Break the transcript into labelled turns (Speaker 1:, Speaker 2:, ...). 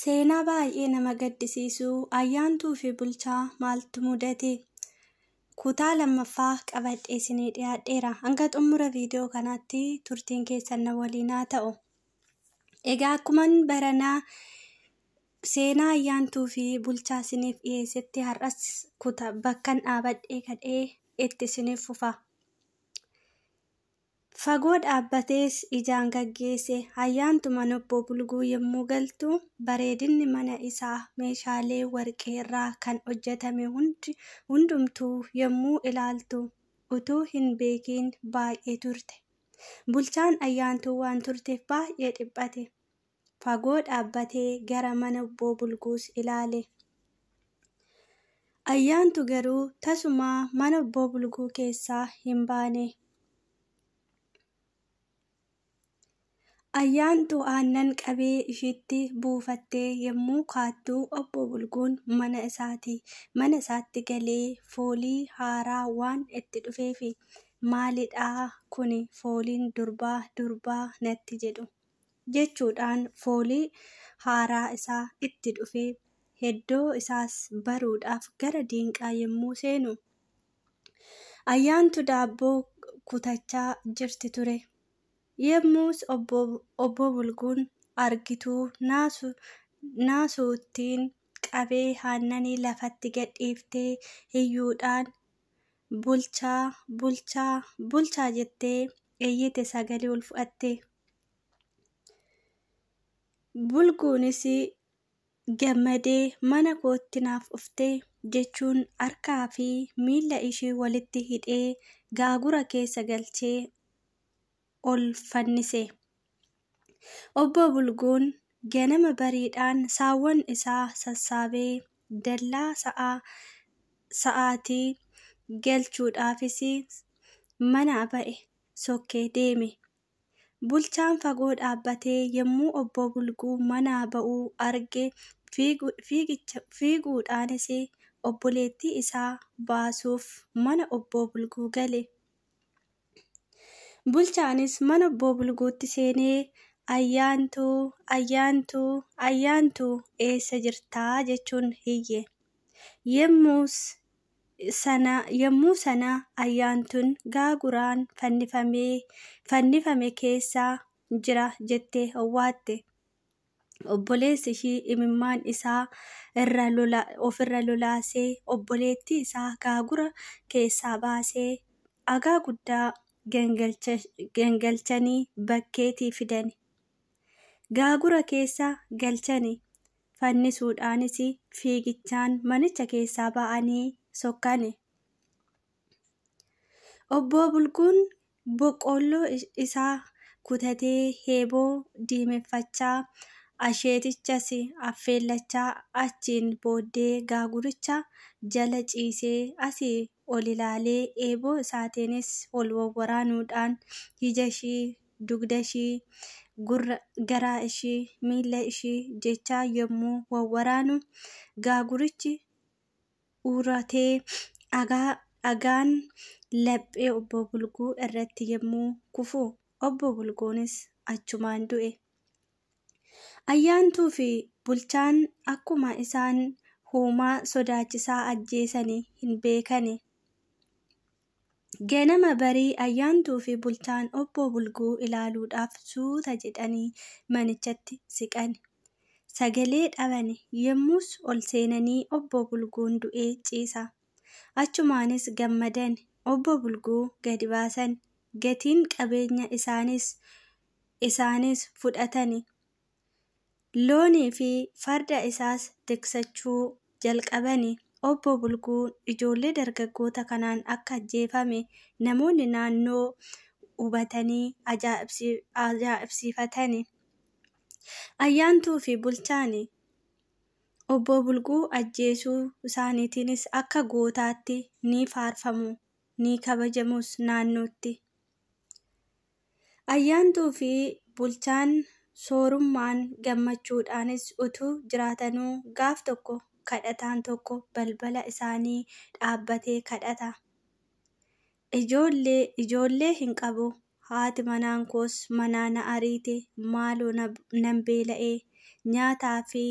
Speaker 1: Seenaa baay'ee nama gaddisiisu Ayyaantuu fi Bulchaa maaltu mudate? Kutaa lammaffaa qabadhee isinii dhiyaadheera. Hanga xumura viidiyoo kanaatti turtiin keessan na waliin haa ta'u. Egaa akkuman baranaa seenaa Ayyaantuu fi Bulchaa isiniif dhiyeessetti har'as kutaa bakkan dhaabadhee kadhee itti isiniif fufa. Fagoo dhaabbatees ijaan gaggeesse. Ayyaantu mana Obbo Bulguu yommuu galtu bareedinni mana isaa meeshaalee warqee irraa kan hojjetame hundumtuu yommuu ilaaltu utuu hin beekiin baay'ee turte. Bulchaan Ayyaantuu waan turteef baay'ee dhiphate. Fagoo dhaabbatee gara mana Obbo Bulguus ilaale. Ayyaantu garuu tasumaa mana Obbo Bulguu keessaa hin baane. Ayyaantu aannan qabee ishiitti buufattee yommuu kaattu Obbo Bulguun mana isaatti galee foolii haaraa waan itti dhufeef "Maalidhaa kuni fooliin durbaa durbaa natti jedhu" jechuudhaan foolii haaraa isaa itti dhufe heddoo isaas baruudhaaf gara diinqaa yommuu seenu Ayyaantu daabboo kutachaa jirti ture. Yommus Obbo Bulguun argituu naasuuttiin qabee aannanii lafatti gadhiiftee iyyuudhaan "Bulchaa! Bulchaa! Bulchaa!" jettee iyyite sagalee ol fudhatte. Bulguunis gammadee "Mana kootti naaf dhuftee?" jechuun harkaa fi miila ishii walitti hidhee gaagura keessa galchee ol fannise. Obbo Bulguun ganama bariidhaan saawwan isaa sassaabee dallaa sa'aatii galchuudhaafis manaa ba'ee sokkee deeme. Bulchaan fagoo dhaabbatee yommuu Obbo Bulguu manaa ba'uu arge fiiguudhaanis obboleettii isaa baasuuf mana Obbo Bulguu gale. Bulchaanis mana Obbo Bulguutti seenee "Ayyaantuu! Ayyaantuu! Ayyaantuu! Eessa jirtaa?" jechuun iyye. Yommuu sana Ayyaantuun gaaguraan fannifame keessa jira jettee owwaatte. Obboleessi ishii imimmaan isaa ofirra lolaasee obboleettii isaa gaagura keessaa baasee dhagaa guddaa gangalchanii bakkeetti fidani. Gaagura keessa galchanii fannisuudhaanis fiigichaan manicha keessaa ba'anii sokkani. Obbo Bulguun boqqoolloo isaa kutatee heeboo diimeffachaa asheetichas affeellachaa achiin booddee gaaguricha jala ciisee asii ol ilaalee eeboo isaatiinis wal wawwaraanuudhaan ija ishii, dugda ishii, garaa ishii, miila ishii jechaa yommuu wawwaraanu gaagurichi uratee dhagaan laphee Obbo Bulguu irratti yommuu kufu Obbo Bulguunis achumaan du'e. Ayyaantuu fi Bulchaan akkuma isaan hoomaa sodaachisaa ajjeesanii hin beekani. Ganama barii Ayyaantuu fi Bulchaan Obbo Bulguu ilaaluudhaaf suuta jedhanii manichatti siqani. Sagalee dhabani. Yommus ol seenanii Obbo Bulguun du'ee ciisa. Achumaanis gammadani. Obbo Bulguu gadi baasan. Gatiin qabeenya isaanis fudhatani. Loonii fi farda isaas tiksachuu jalqabani. Obbo Bulguun ijoollee dargaggoota kanaan akka ajjeefame namoonni naannoo hubatanii ajaa'ibsiifatani. Ayyaantuu fi Bulchaan Obbo Bulguu ajjeesuu isaaniitiinis akka gootaatti ni faarfamu, ni kabajamus naannootti. Ayyaantuu fi Bulchaan soorummaan gammachuudhaanis utuu jiraatanuu gaaf tokko kadhataan tokko balbala isaanii dhaabbatee kadhata. "Ijoollee hin qabu. Haati manaa koos manaa na ariite. Maaloo nan beela'e. Nyaataa fi